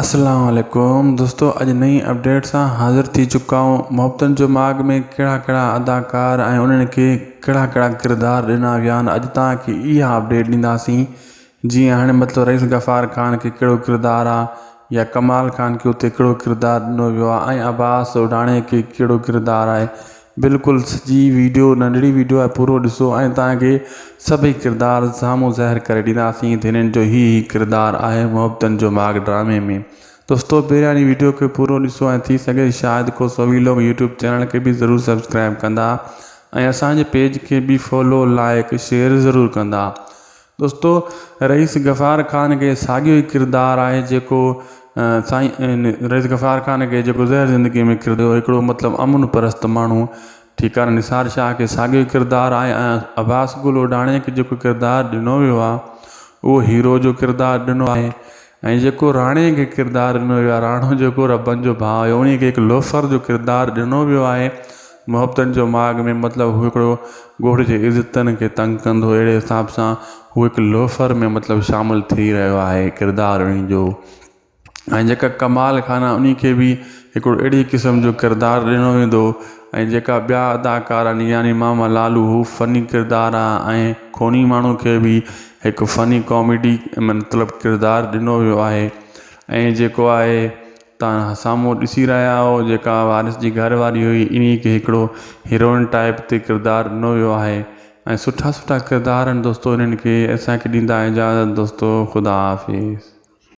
اسلام عليڪم دوستو اڄ نئين اپڊيٽ سان حاضر ٿي چڪا آهيون محبتن جو ماڳ ۾ ڪهڙا ڪهڙا اداڪار ۽ انهن کي ڪهڙا ڪهڙا ڪردار ڏنا ويا آهن اڄ توهان کي اها اپڊيٽ ڏينداسين جيئن هاڻي مطلب رئيس غفار خان کي ڪهڙو ڪردار آهي يا ڪمال خان کي اتي ڪهڙو ڪردار ڏنو ويو آهي ۽ عباس اڊاڻي کي ڪهڙو ڪردار آهي بلڪل سڄي ويڊيو ننڍڙي ويڊيو آهي پورو ڏسو ۽ توهان کي سڀئي ڪردار سامهون ظاهر ڪري ڏينداسين ته هنن جو هي هي ڪردار آهي محبتن جو ماڳ ڊرامي ۾ دوستو پهريان هن ويڊيو کي پورو ڏسو ۽ ٿي سگهي Shahid Khoso vlog YouTube channel کي به ضرور سبسڪرائب ڪندا ۽ اسان جي پيج کي به فالو لائڪ شيئر ضرور ڪندا دوستو رئيس غفار خان کي ساڳيو ئي ڪردار آهي جيڪو سائين رئيس غفار خان کي جيڪو زهر زندگي ۾ ڪردو هڪڙو مطلب امن پرست ماڻهو ٺيڪ آهي نثار شاهه کي ساڳيو ئي ڪردار آهي ۽ عباس گل اوڍاڻي کي جيڪو ڪردار ڏنو ويو آهي اهو هيرو جو ڪردار ڏنو آهي ۽ جيڪو راڻي کي ڪردار ڏنو ويو آهي، راڻو جيڪو ربن جو ڀاء هيو، انهي کي هڪ لوفر جو ڪردار ڏنو ويو آهي. محبتن جو ماڳ ۾ مطلب هو هڪڙو ڳوٺ جي عزتن کي تنگ ڪندو هو، اهڙي حساب سان هو هڪ لوفر ۾ مطلب شامل ٿي رهيو آهي ڪردار انهي جو. ۽ جيڪا ڪمال خان آهي انهي کي به هڪڙو اهڙي قسم جو ڪردار ڏنو ويندو ۽ جيڪا ٻيا اداڪار آهن يعني ماما لالو هو فني ڪردار آهي ۽ خوني ماڻهو کي به هڪ فني ڪاميڊي مطلب ڪردار ڏنو ويو آهي ۽ جيڪو آهي تان سامهون ڏسي رهيا آهيو جيڪا وارث جي گهر واري هئي انهي کي هڪڙو هيروئن ٽائپ تي ڪردار ڏنو ويو آهي ۽ سٺا سٺا ڪردار آهن دوستو انهن کي اسان کي ڏيندا اجازت دوستو خدا حافظ.